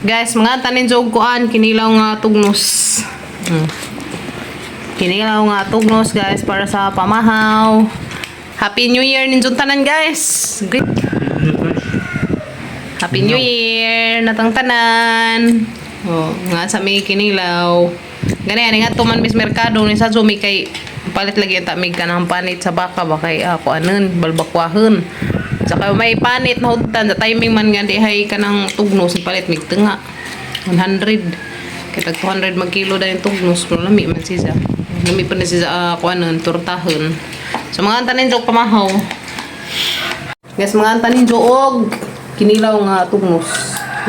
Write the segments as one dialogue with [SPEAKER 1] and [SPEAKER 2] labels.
[SPEAKER 1] Guys, mga tanin jog kuan kinilaw nga tugnos. Kinilaw nga tugnos, guys, para sa pamahaw. Happy New Year ninyong tanan, guys. Great. Happy New Year natang tanan. Oh, nga sa may kinilaw. Gani ani nga tuman mis merkado ni sa Zumi kay palit lagi ang tamig ka ng panit sa baka ba kay ako anon balbakwahon. Saka may panit na hudtan sa timing man nga dihay kanang tugnos palit mig tunga. 100. Kay tag 200 mag kilo dahil tugnos pero lami man siya. Lami pa na siya kuanon tortahon. So mga tanin jog pamahaw. Guys, mga tanin jog kinilaw nga tugnos.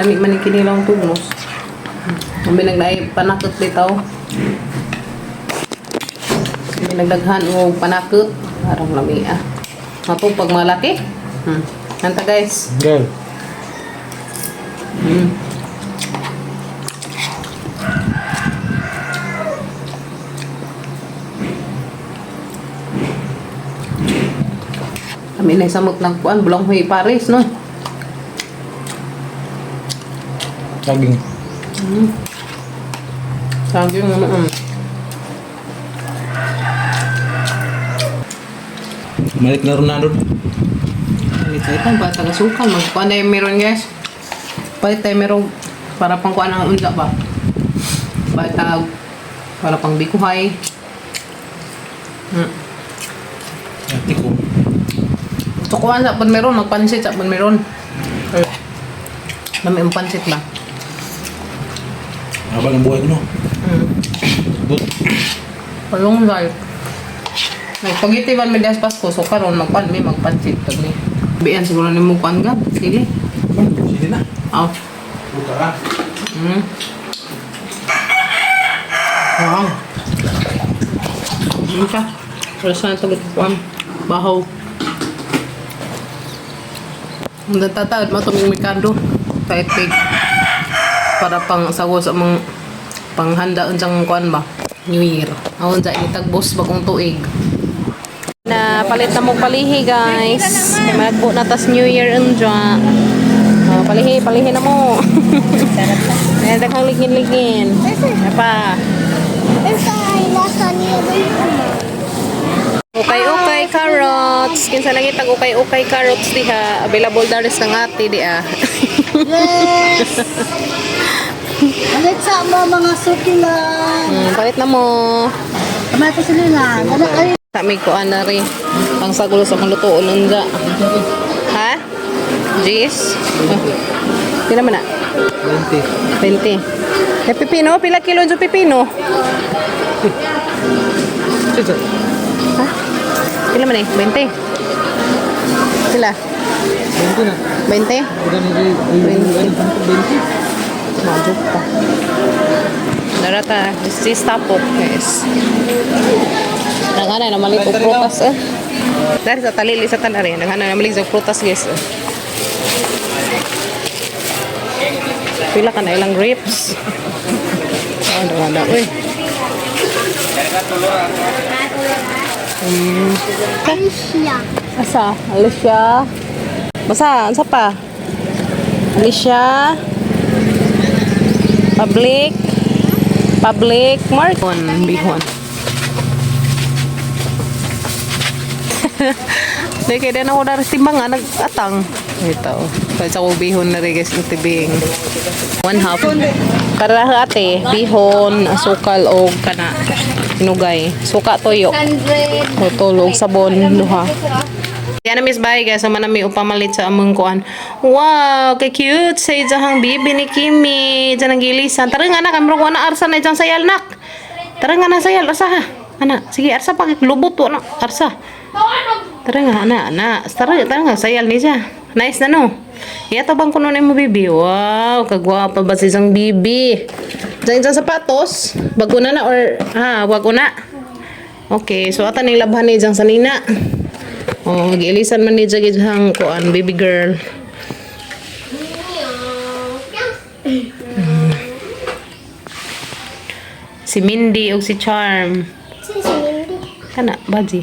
[SPEAKER 1] Lami man yung kinilaw nga tugnos. Ang binagdaay panakot bitaw. Ang binagdaghan og panakot. Arang lami ah. Mato pag malaki. Nanta, guys.
[SPEAKER 2] Girl.
[SPEAKER 1] Kami na samot ng kuan, bulong huy Paris, no?
[SPEAKER 2] Saging.
[SPEAKER 1] Sabi mo naman.
[SPEAKER 2] Malik na Ronaldo.
[SPEAKER 1] Ito ito, ba taga sukal magkuan na yung meron, guys. Palit tayo meron para pang kuan ang unsa ba. Palit tag para pang bikuhay.
[SPEAKER 2] Ate ko.
[SPEAKER 1] So kuan sa pun meron magpansit sa pun meron. Ay. Lami ang pansit ba?
[SPEAKER 2] Habang ang buhay ko, no? But,
[SPEAKER 1] Palong life. Nagpagiti man mi das Pasko, so karon magkuan mi magpansit pag mi. Biyan siguro nimo kuan gab. Sige.
[SPEAKER 2] Sige na.
[SPEAKER 1] Aw.
[SPEAKER 2] Buka ka.
[SPEAKER 1] Wow. Ano siya? Rasa na ito kuan. Bahaw. Ang tatawad mo tuming merkado. Kahit pig. Para pang sago sa mga panghanda unsang kuan ba? New Year. Awon sa itagbos bagong tuig. Na palit na mo palihi, guys. Kay malagbo na tas New Year unja. Oh, palihi, palihi na mo. Ayan, daghang ligin-ligin. Ano pa? Okay, carrots. Kinsa lang itag okay carrots diha. Available daris ng ate diha.
[SPEAKER 3] Yes! Ulit sa mo mga suki lang.
[SPEAKER 1] Palit na mo.
[SPEAKER 3] Kamay pa sila lang. Ano ay
[SPEAKER 1] Sa may kuan na rin. Pang sagulo sa malutoon unja. Ha? Jis? Oh. Pila man na?
[SPEAKER 2] 20.
[SPEAKER 1] 20. Eh, pipino? Pila kilo yung pipino?
[SPEAKER 2] Sige.
[SPEAKER 1] Ha? Pila man eh? 20. Pila?
[SPEAKER 2] 20 na.
[SPEAKER 1] 20?
[SPEAKER 2] Buka na rin. 20.
[SPEAKER 1] Majok pa. Darata, this is tapok, guys. Nagana na malit og prutas eh. Dari sa talili sa tanari, nagana na malit og prutas, guys. Eh. Pila ka na ilang grapes. Oh, nagana. Uy.
[SPEAKER 3] Alicia.
[SPEAKER 1] Asa? Alicia. Basta, ansa pa? Alicia. Public. Public mark. Bihon. Bihon. Di kaya din ako daris timbang nga, nag-atang. Ito. Kaya sa ko bihon na rin, guys, ng tibing. One half. Karaha ate, bihon, asukal, o kana. Inugay. Suka toyo.
[SPEAKER 3] 100.
[SPEAKER 1] Tutulog sabon, duha. Yan na, Miss Bay, guys. Sama na may upamalit sa among kuan. Wow, kay cute sa ijahang bibi ni Kimi. Diyan ang gilisan. Tara nga na, kamro ko na arsa na ijang sayal nak. Tara nga na sayal, arsa ha. Ana, sige arsa pa lubot to na, arsa. Tara nga, ana, ana. Tara, tara nga, sayal ni siya. Nice na no. Iyato bang kuno mo bibi? Wow, kagwapa ba si isang bibi? Diyan isang sapatos. Bago na na or ha, wag na. Okay, so ata ning labhan ni Jang sanina. Oh, giilisan man ni Jang ijang kuan baby girl. Si Mindy og si Charm.
[SPEAKER 3] Si Mindy.
[SPEAKER 1] Kana, baji.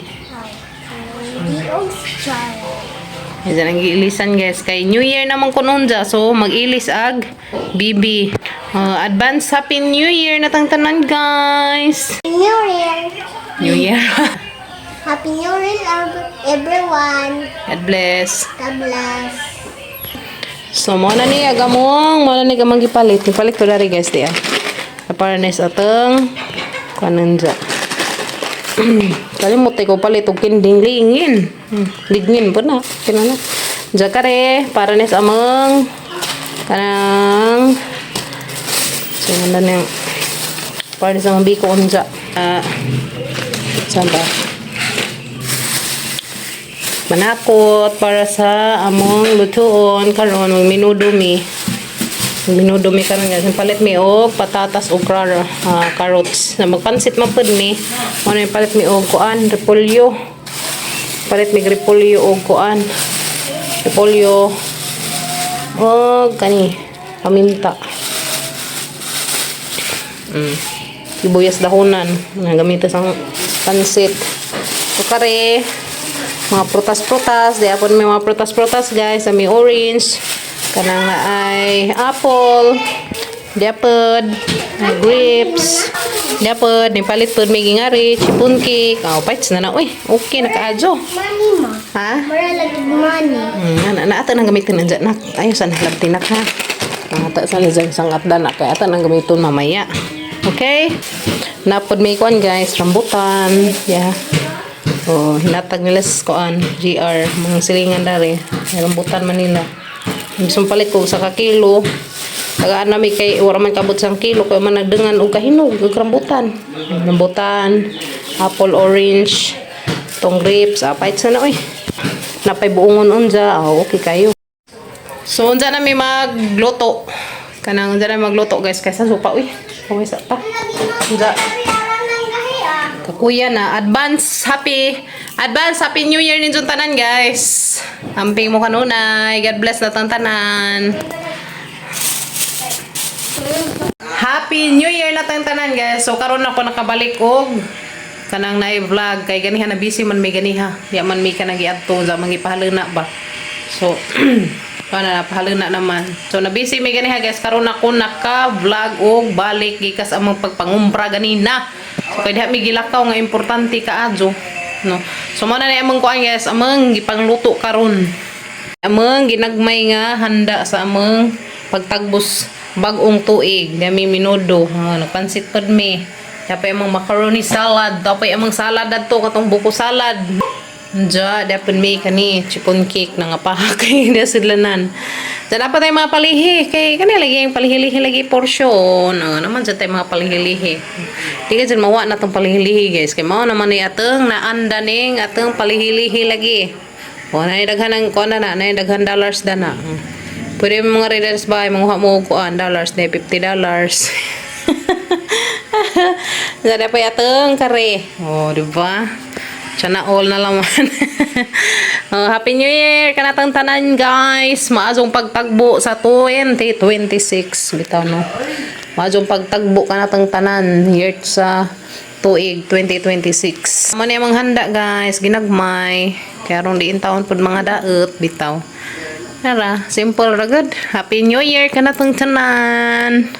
[SPEAKER 3] Mindy og si Charlie.
[SPEAKER 1] Yan ang giilisan, guys. Kay New Year naman kuno unja. So mag-ilis ag bibi. Advance Happy New Year na tang tanan, guys.
[SPEAKER 4] New Year.
[SPEAKER 1] New Year.
[SPEAKER 4] Happy New Year, everyone.
[SPEAKER 1] God bless.
[SPEAKER 4] God bless.
[SPEAKER 1] So mo na ni agamong, mo na ni gamang gipalit. Gipalit ko dari, guys, diya. Para na sa atong kanon dya. Kalimot ko palit og kinding lingin. Ligin po na. Kinana. Diya kare para ni sa among kanang, so na niyang para ni sa among biko unja. Ah, saan ba? Manakot para sa among lutuon karon, magminudo mi. Magminudo mi karon, guys. Palit mi og patatas og carrots na magpansit man pud mi. Mo na palit mi og kuan, repolyo. Palit mi repolyo og kuan, repolyo og kani paminta, sibuyas dahunan na gamitin sa pansit. So kare mga prutas-prutas, di apon may mga prutas-prutas, guys, may orange, kanang ay apple, di apod, may grapes, di apod, ni palit pod may gingari, chipon cake, oh, paits na na, uy, okay, nakaadyo.
[SPEAKER 4] Money mo.
[SPEAKER 1] Ha?
[SPEAKER 4] Mura lagi money.
[SPEAKER 1] Na, na, ata nang gamitin nandiyan nak. Ayaw sana halabti nak ha. Ata sana dyan sang atda na kaya ata nang gamiton mamaya. Okay? Napod may kuan, guys, rambutan. Yeah. Oh, hinatag nila sa kuan, GR, mga silingan dari. May rambutan Manila. Bisong palit ko sa kakilo. Tagaan nami kay wala man kabot sang kilo kay man nagdangan og kahinog og rambutan. Rambutan, apple, orange, tong grapes, apait sana oy. Napay buongon unja, ah, okay kayo. So unja na mi magluto. Kanang unja na mi magluto, guys, kaysa supa uy. Kaway sa pa. Unja. Kakuya na advance happy New Year ninyong tanan, guys. Amping mo kanunay. God bless na tang tanan. Happy New Year na tang tanan, guys. So karon ako nakabalik og kanang na vlog kay ganiha na busy man may ganiha. Di man mi kanang giadto sa mga ipahaluna ba. So kana napahaluna naman. So na busy may ganiha, guys, karon ako naka-vlog og balik gikas among pagpangumbra ganina. So kay diha mi gilakaw nga importante kaadyo. No. So mo na ni among kuan, guys, among gipangluto karon. Among ginagmay nga handa sa among pagtagbos bag-ong tuig. Dami minudo, nagpansit pod mi. Dapay among macaroni salad, dapay among salad adto katong buko salad. Diya, dapon mi kani chiffon cake na nga pahakay na sidlanan. Diyan dapat tayo mga palihi kay kani lagi ang palihilihi lagi porsyon. Oh, naman dyan tayo mga palihilihi. Di ka dyan mawa na tong palihilihi, guys. Kay mao naman ni ateng naanda ning ateng palihilihi lagi. O, na daghan ang kuan na na daghan dollars da na. Pwede mo mga readers ba manguha mo og kuan dollars na $50. Sada pa yateng kare. Oh, di ba? Sana all na laman. Oh, Happy New Year kanatang tanan, guys. Maazong pagtagbo sa 2026 bitaw no. Maazong pagtagbo kanatang tanan year sa tuig 2026. Mo ni among handa, guys, ginagmay. Kaya ron diin taon pud mga daot bitaw. Tara, simple ra gud. Happy New Year kanatong tanan.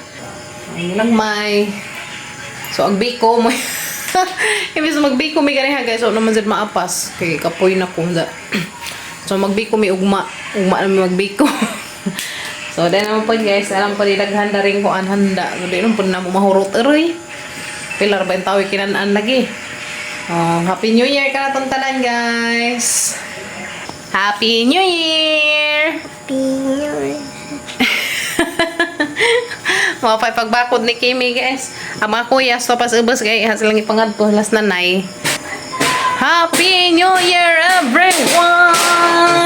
[SPEAKER 1] Ang ginagmay. So ang biko mo imbis magbiko mi ganiha, guys, so naman jud maapas kay kapoy na ko da. So magbiko mi ugma, ugma na mi magbiko. So then naman po, guys, alam ko di daghan na rin ko an handa. So di naman po na mo mahurot eroy. Pilar ba yung tawi kinanan lagi. Oh, Happy New Year ka na tanan, guys. Happy New Year!
[SPEAKER 4] Happy New Year.
[SPEAKER 1] Mga pa pagbakod ni Kimi, guys. Ang mga kuya, so pas ubos kay silang ipangadto las nanay. Happy New Year, everyone!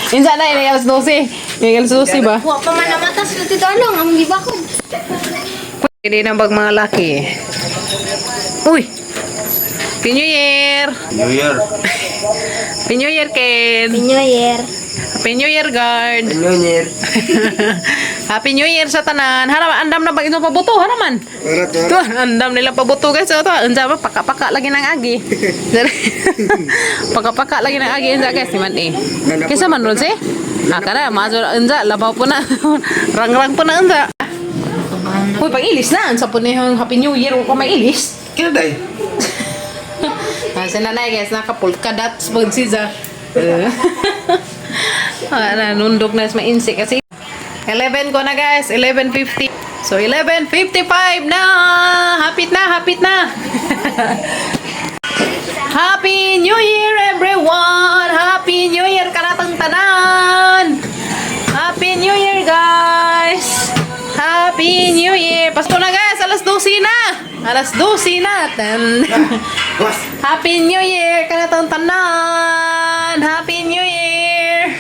[SPEAKER 1] Insa na ini alas 12. Yung alas 12 ba?
[SPEAKER 4] Wa pa man namatas na tito anong among gibakod.
[SPEAKER 1] Hindi na bag mga laki. Uy! Happy New Year!
[SPEAKER 5] New Year.
[SPEAKER 1] Happy New Year, Ken!
[SPEAKER 4] Happy New Year.
[SPEAKER 1] Happy New Year, guard!
[SPEAKER 5] New Year.
[SPEAKER 1] Happy New Year sa tanan. Hara, andam na ba ito pabuto? Hara man. To, andam nila pabuto, guys. So, to, unsa ba paka-paka lagi ng agi. Paka-paka lagi ng agi unsa, guys, ni man eh. Kisa man ron si? Ah, kada mazo unsa labaw po na. Rang-rang po na unsa. Uy, pag-ilis na. Unsa po na yung Happy New Year ko may ilis.
[SPEAKER 2] Kaya day.
[SPEAKER 1] Ah, si nanay, guys, nakapulka dots po siya. Ah, nanundok na sa mainsi kasi 11 ko na, guys, 11:50. So 11:55 na. Hapit na, hapit na. Happy New Year, everyone! Happy New Year kanatong tanan! Happy New Year, guys! Happy New Year! Pasko na, guys, alas 12 na. Alas 12 na. Tan. Happy New Year kanatong tanan! Happy New Year!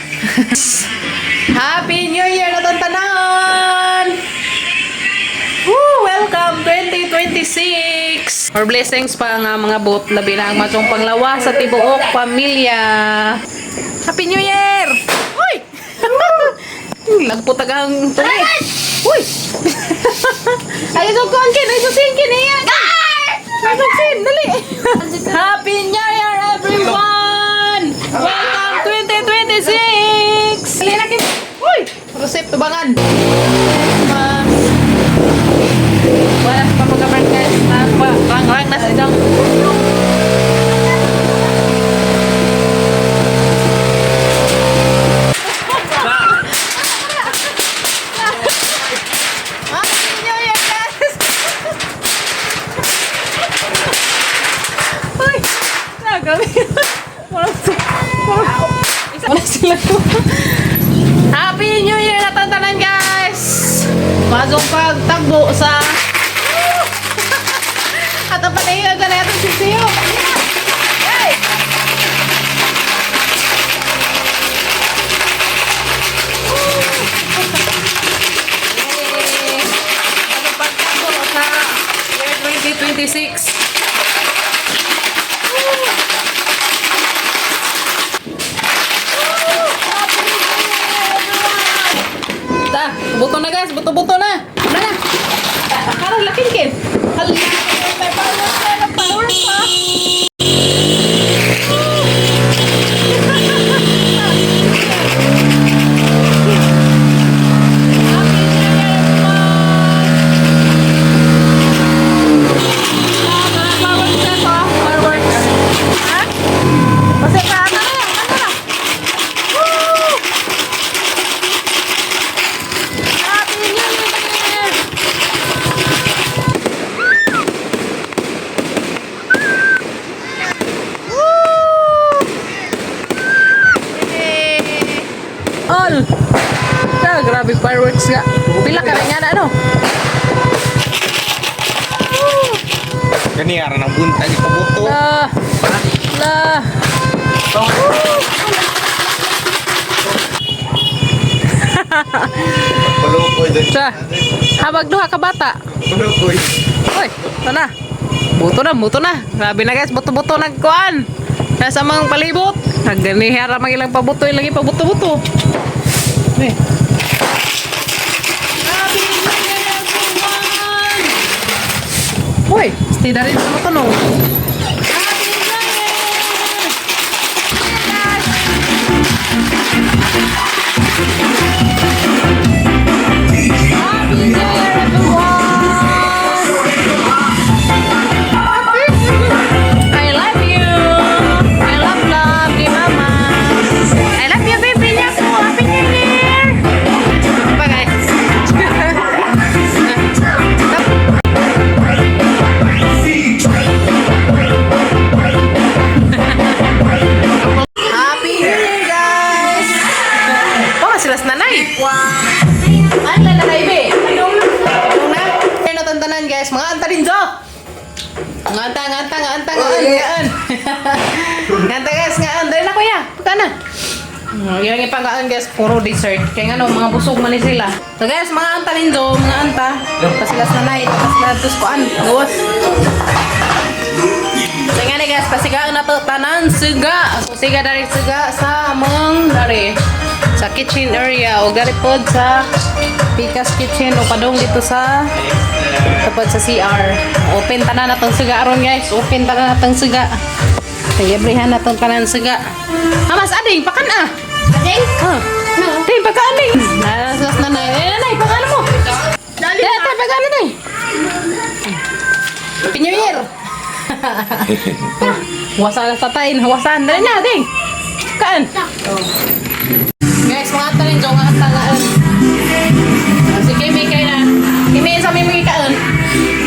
[SPEAKER 1] Happy New Year natong tanan! Woo! Welcome 2026! Or blessings pa nga mga bot, labi na ang matong panglawa sa tibuok pamilya. Happy New Year! Uy! Lagputag ang tuloy. Uy! Ay, so konkin, ay so sinkin, ay! Ay, so sin, dali! Happy New Year, everyone! Welcome 2026! Dali na kin. Uy! Receipt tubangan. Mas. Wala pa pagkabarn, guys. Rang-rang na sa isang. Happy New Year, guys! Uy! Nagami. Wala sila ko. Happy New Year na tantanan, guys! Bagong pagtagbo sa. At ang panahiyan ka na itong sisiyo. Hey! Yay! Bagong pagtagbo sa year 2026. Ta, buto na, guys, buto-buto na. Na na. Parang lakin kin. Hala, may power pa, power pa. Happy New Year, everyone! Fireworks na to, ah. Fireworks. Ha? Kasi pa, ano na, ano na? Woo! Happy New Year! Woo! Yay! All! Ah, grabe fireworks nga. Pila ka rin nga na ano?
[SPEAKER 2] Kani ara ng buntag ipabuto.
[SPEAKER 1] La! La!
[SPEAKER 2] Palukoy din.
[SPEAKER 1] Sa! Habag duha ka bata.
[SPEAKER 2] Palukoy.
[SPEAKER 1] Uy, ito na. Buto na, buto na. Grabe na, guys, buto-buto nagkuan. Nasa mga palibot. Nagganihara mang ilang pabuto, ilang pabuto-buto. Eh. Happy New Year, everyone! Uy, stay na rin sa moto, no? Happy New Year! Happy New Year, everyone! I love you. I love love ni Mama. I love you, baby niya po. Happy New Year. Bye, guys. Happy New Year, guys. Oh, sila sa nanay. Ano na nanay, be? Ano na? Ano natantanan, guys? Mga antarinzo! Nganta, nganta, nganta, ngaan, ngaan. Nganta, guys, ngaan. Dali na, kuya. Pagka na. Yung ipanggaan, guys, puro dessert. Kaya nga no, mga busog man ni sila. So guys, mga anta rin do, mga anta. Pasilas na night, pasilas tus kuan, gawas. So nga ni, guys, pasigaan na to tanan siga. So siga dari siga sa among dari. Sa kitchen area o dali pod sa Pikas Kitchen o padong dito sa tapos sa CR. Open tanan natong suga aron, guys. Open tanan natong suga. Tayebrihan natong tanan suga. Hamas ading pakan ah.
[SPEAKER 4] Ading?
[SPEAKER 1] Ah. Tay pakaan ding. Nasas na nay. Eh nanay pakaan mo.
[SPEAKER 4] Dali
[SPEAKER 1] Tay tay pakaan tay. Happy New Year. Wasan na tatayin, wasan. Dali na, ding. Kaan. Guys, mga tanin, jo nga tagaan. Si Kimi kay na. Kimi sa mi mga kaan.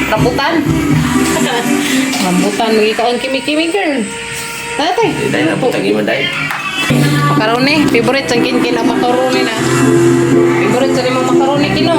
[SPEAKER 1] Rambutan. Rambutan mga kaan Kimi Kimi girl. Tatay.
[SPEAKER 2] Dahil na putang iman dahil.
[SPEAKER 1] Macaroni, favorite sa kin kin ang macaroni na. Favorite sa nimo macaroni kino.